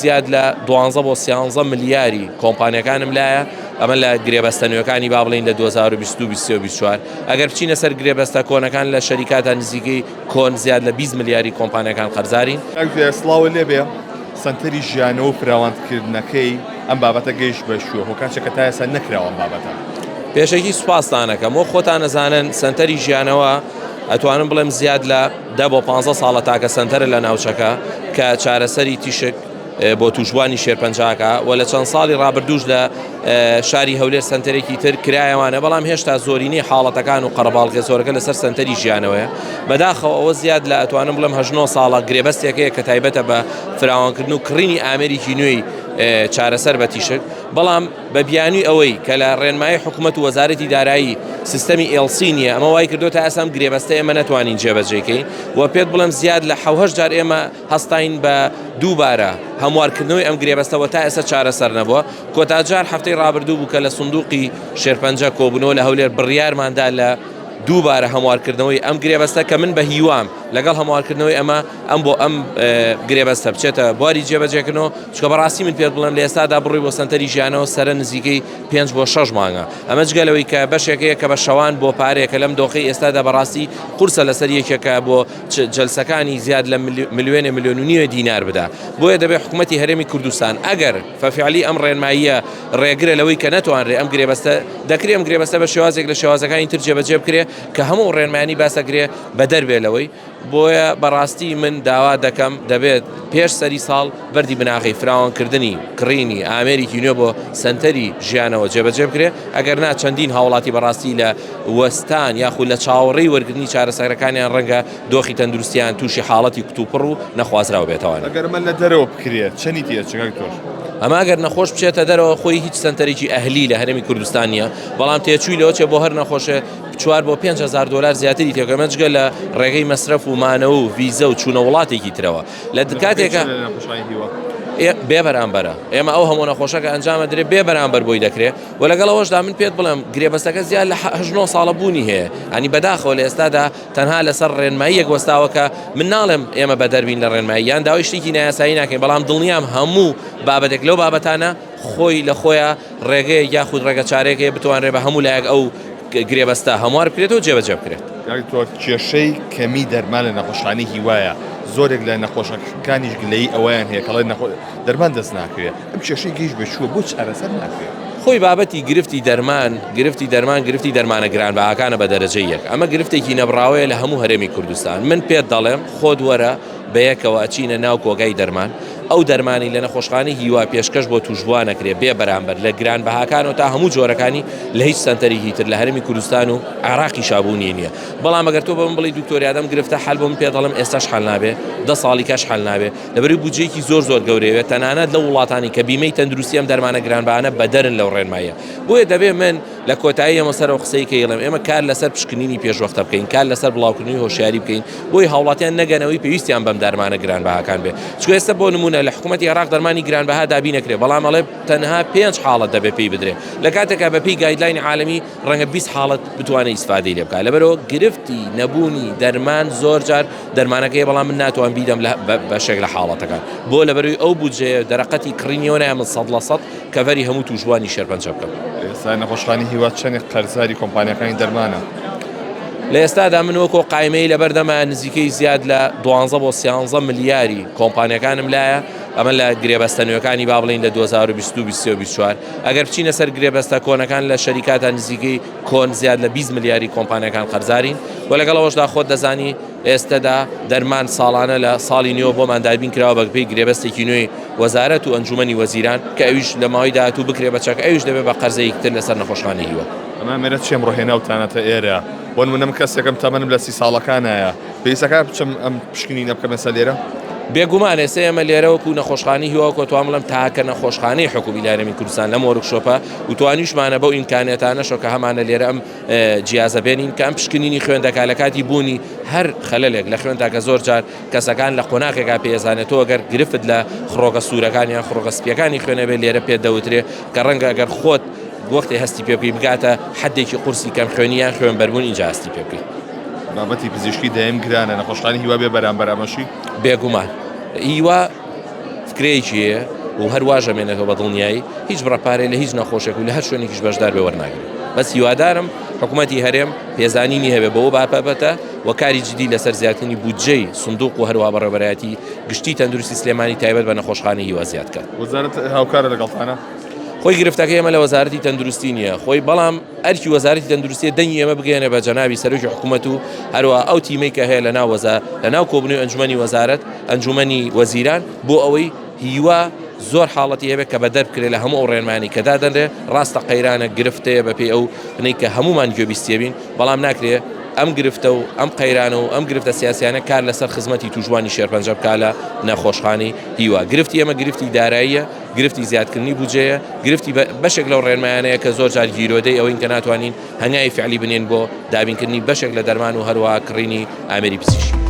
زیاد لە دوانزە بۆ سیانزە ملیاری کۆمپانیەکانم لایە، ئەمە لە گرێبەستە نوێکانی با بڵێین لە 2022 23 و 24. ئەگەر بچینە سەر گرێبەستە کۆنەکان لە شەریکاتە نزیکەی کۆن زیاد لە 20 ملیاری کۆمپانیەکان قەرزارین. کاک زوهێر سڵاوت لێبێ، سەنتەری ژیانەوە و فراوانکردنەکەی ئەم بابەتە گەیشت بە کوێ؟ هۆکار چیە کە تا ئێستا نەکراوە ئەم بابەتە؟ پێشەکی سوپاستان ئەکەم، وەک خۆتان ئەزانن سەنتەری ژیانەوە ئەتوانم بڵێم زیاد لە دە بۆ پانزە ساڵە تاکە سەنتەرە لە ناوچەکە کە چارەسەری تیشک بۆ تووشبووانی شێرپەنجاکە و لە چەند ساڵی ڕابردووش لە شاری هەولێر سەنتەرێکی تر کرایەوانە بەڵام هێشتا زۆرینەی حاڵەتەکان و قەرەباڵغی زۆرەکە لەسەر سەنتەری ژیانەوەیە بەداخەوە ئەوە زیاد لە ئەتوانم بڵێم هەژنۆ ساڵە گرێبەستێکەیە کە تایبەتە بە فراوانکردن و کڕینی ئامێریکی نوێی چارەسەر بە تیشک بەڵام بە بیانووی ئەوەی کە لە ڕێنمایی حکومەت و وەزارەتی دارایی سیستەمی LC نییە، ئەمە وای کردووە تا ئێستا ئەم گرێبەستە ئێمە نەتوانین جێبەجێی کەین و پێت بڵێم زیاد لە حەوهەشت جار ئێمە هەستاین بە دووبارە هەموارکردنەوەی ئەم گرێبەستە و تا ئێستا چارەسەر نەبووە. کۆتا جار هەفتەی ڕابردوو بوو کە لە سندوقی شێرپەنجە کۆبوونەوە لە هەولێر بڕیارمان دا لە دووبارە هەموارکردنەوەی ئەم گرێبەستە کە من بە هیوام لەگەڵ هەموارکردنەوەی ئەمە ئەم بۆ ئەم گرێبەستە بچێتە بواری جێبەجێکردنەوە چونکە بەڕاستی من پێت بڵێم لە ئێستادا بڕۆی بۆ سەنتەری ژیانەوە سەرە نزیکەی پێنج بۆ شەش مانگە ئەمە جگە لەوەی کە بەشێک هەیە کە بە شەوان بۆ پارەیە کە لەم دۆخەی ئێستادا بەڕاستی قورسە لەسەر یەکێکە بۆ جەلسەکانی زیاد لە ملیۆنێ ملیۆن و نیوێ دینار بدا بۆیە دەبێت حکوومەتی هەرێمی کوردستان ئەگەر فەفعلی ئەم ڕێنماییە ڕێگرە لەوەی کە نەتوانرێ ئەم گرێبەستە دەکرێ ئەم گرێبەستە بە شێوازێک لە شێوازەکانی تر جێبەجێ بکرێ کە هەموو ڕێنمایانی باسەکرێ بەدەر بێ لەوەی بۆیە بەڕاستی من داوا دەکەم دەبێت پێش سەری ساڵ بەردی بناغەی فراوانکردنی کڕینی ئامێریکی نوێ بۆ سەنتەری ژیانەوە جێبەجێ بکرێت، ئەگەر نا چەندین هاوڵاتی بەڕاستی لە وەستان یاخود لە چاوەڕێی وەرگرتنی چارەسەرەکانیان ڕەنگە دۆخی تەندروستیان تووشی حاڵەتی کتوپڕ و نەخوازراو بێتەوە. ئەگەر ئەمە لە دەرەوە بکرێت چەنی تێئەچێت کاک دکتۆر؟ ئەمە ئەگەر نەخۆش بچێتە دەرەوە خۆی هیچ سەنتەرێکی ئەهلی لە هەرێمی کوردستان نییە، بەڵام تێچووی لەوە چێ بۆ هەر نەخۆشێ چوار بۆ 5 هەزار دۆلار زیاتری تێکەمە جگە لە ڕێگەی مەسرەف و مانەوە و ڤیزە و چوونە وڵاتێکی ترەوە لە کاتێکە بێ بەرامبەرە ئێمە ئەو هەموو نەخۆشەکە ئەنجامە درێ بێ بەرامبەر بۆی دەکرێت و لەگەڵ ئەوەشدا من پێت بڵێم گرێبەستەکە زیاد لە هەژنۆ ساڵە بوونی هەیە ئەنی بەداخەوە لە ئێستادا تەنها لەسەر ڕێنماییەک وەستاوە کە من ناڵێم ئێمە بەدەربین لە ڕێنمایی یان داوای شتێکی نایاسایی ناکەین بەڵام دڵنیام هەموو بابەتێک لەو بابەتانە خۆی لە خۆیا ڕێگەیەک یاخود ڕێگە چارەیەک هەیە بتوانرێت بە هەموو لایەک ئەو گرێبەستە هەموار بکرێتەوە جێبەجێ بکرێت. کاک دکتۆر کێشەی کەمی دەرمان لە نەخۆشخانەی هیوایە، زۆرێک لە نەخۆشەکانیش گلەیی ئەوەیان هەیە کە ئەڵێن دەرمان دەست ناکەوێت، ئەم کێشەی گەیشت بە کوێ بۆ چارەسەر ناکرێت؟ خۆی بابەتی گرفتی دەرمان گرفتی دەرمان گرفتی دەرمانە گرانبەهاکانە بە دەرەجەی یەک ئەمە گرفتێکی نەبڕاوەیە لە هەموو هەرێمی کوردستان من پێت دەڵێم خۆت وەرە بەیەکەوە ئەچینە ناو کۆگای دەرمان، ئەو دەرمانەی لە نەخۆشخانەی هیوا پێشکەش بۆ تووشبووان ئەکرێ بێ بەرامبەر لە گرانبەهاکانەوە تا هەموو جۆرەکانی لە هیچ سەنتەرێکی تر لە هەرێمی کوردستان و عێراقیشا بوونی نییە. بەڵام ئەگەر تۆ بە من بڵێی دکتۆر یاد ئەم گرفتە حەل بۆ من پێت دەڵێم ئێستاش حەل نابێ، دە ساڵی کەش حەل نابێ، لەبەرئەوەی بودجەیەکی زۆر زۆر گەورەیە، تەنانەت لەو وڵاتانەی کە بیمەی تەندروستی ئەم دەرمانە گرانبەهانە بەدەرن لەو ڕێنماییە. بۆیە دەبێ من لە کۆتایی ئەمە سەر ئەو قسەی کە ئیڵێم ئێمە کار لەسەر پشکنینی پێشوەختە بکەین، کار لەسەر بڵاوکردنەوەی هۆشیاری بکەین بۆی هاوڵاتیان نەگەنەوەی پێویستیان بەم دەرمانە گرانبەهاکان بێ. چونکە ئێستا بۆ نمونە لە حکوومەتی عێراق دەرمانی گرانبەها دابین ئەکرێ بەڵام ئەڵێ تەنها پێنج حاڵەت دەبێ پێی بدرێ لە کاتێکا بە پێی guideline ی عالەمی ڕەنگە 20 حاڵەت بتوانێ ئیسفادەی لێ بکات لەبەرئەوە گرفتی نەبوونی دەرمان زۆر جار دەرمانەکەی بەڵام من ناتوان بیدەم لە بەشێک لە حاڵەتەکان بۆ لەبەرئەوەی ئەو بودجەیە دەرەقەتی کڕینیەوە نایە من 100% cover ی هەموو تووشبووانی شێرپەنجە بکەم. ئێستا نەخۆشخانەی هیوا چەندێک قەرزاری کۆمپانیاکانی دەرمانە؟ لە ئێستادا من وەکۆ قایمەی لەبەردەمە نزیکەی زیاد لە دوانزە بۆ سیانزە ملیاری کۆمپانیەکانم لایە ئەمە لە گرێبەستە نوێکانی با بڵین لە 2022 23 24 ئەگەر بچینە سەر گرێبەستە کۆنەکان لە شەریکاتە نزیکەی کۆن زیاد لە 20 ملیاری کۆمپانیەکان قەرزارین و لەگەڵ ئەوەشدا خۆت دەزانی ئێستەدا دەرمان ساڵانە لە ساڵی نوێوە بۆمان دابین کراوە بە پێی گرێبەستێکی نوێی وەزارەت و ئەنجومەنی وەزیران کە ئەویش لە ماوەی داهاتوو بکرێ بە چەک ئەویش دەبێ بە قەرزێکی تر لەسەر نەخۆشخانەی هیوا. ئەمە ئەمێرە چیە ئەمڕۆ هێناوتانەتە ئێرە؟ بۆ نمونە من کەسێکم تەمەنم لە سی ساڵەکانایە پێویستەکات بچم ئەم پشکنینە بکەم ئێستا لێرە؟ بێگومان ئێستا ئێمە لێرە وەکو نەخۆشخانەی هیوا وەکو توانم بڵێم تاکە نەخۆشخانەی حکومی لە هەرێمی کوردستان لەم workshop ە و توانیشمانە بەو ئیمکانیەتانەشەوە کە هەمانە لێرە ئەم جیازە بێنین کە ئەم پشکنینی خوێن دەکات لە کاتی بوونی هەر خەلەلێک لە خوێندا کە زۆر جار کەسەکان لە قۆناغێکا پێزانێت تۆ گەر گرفت لە خڕۆکە سوورەکان یان خڕۆکە سپیەکانی خوێنە بێت لێرە پێت دەوترێ کە ڕەنگە گەر خۆت وەختی هەستی پێ بکەی بگاتە حدێکی قورسی کەم خوێنی یان خوێن بەربوون ئینجا هەستی پێ بکەی. بابەتی پزیشکی دایم گرانە نەخۆشخانەی هیوا بێ بەرامبەر ئەمەشی؟ بێگومان هیوا. فکرەیەکی هەیە و هەر واش ئەمێنێتەوە بە دڵنیایی هیچ بڕە پارەی لە هیچ نەخۆشێک و لە هەر شوێنێکیش بەشدار بێ وەرناگرێت. بەس هیوادارم حکوومەتی هەرێم پێزانینی هەبێ بەوە بابەتە و کاری جدی لەسەر زیادکردنی بودجەی سندوق و هەروەها بەڕێوەبەرایەتی گشتی تەندروستی سلێمانی تایبەت بە نەخۆشخانەی هیوا زیاد کات. وەزارەت هاوکارە لەگەڵتانە؟ خۆی گرفتەکەی ئێمە لە وەزارەتی تەندروستی نییە خۆی بەڵام ئەرکی وەزارەتی تەندروستیە دەنگی ئێمە بگەیەنێ بە جەنابی سەرۆکی حکوومەت و هەروە ئەو تیمەی کە هەیە لە ناو وەزا لە ناو کۆبنەوەی ئەنجومەنی وەزارەت ئەنجومەنی وەزیران بۆ ئەوەی هیوا زۆر حاڵەتی هەبێت کە بەدەر بکرێت لە هەموو ئەو ڕێنمانی کە دادەنرێ ڕاستە قەیرانە گرفتەیە بەپێی ئەو نەی کە هەمومان گوێبیستیە بین بەڵام ناکرێ ئەم گرفتە و ئەم قەیرانە و ئەم گرفتە سیاسیانە کار لەسەر خزمەتی توشبوانی شێرپەنجە بکا لە نەخۆشخانەی هیوا گرفتی ئێمە گرفتی داراییە گرفتی زیادکردنی بودجەیە، گرفتی بەشێک لەو ڕێنمایانەیە کە زۆر جار گیرۆدەی ئەوەین کە ناتوانین هەنگاوی فعلی بنێین بۆ دابینکردنی بەشێک لە دەرمان و هەروەها کڕینی ئامێری پزیشکی.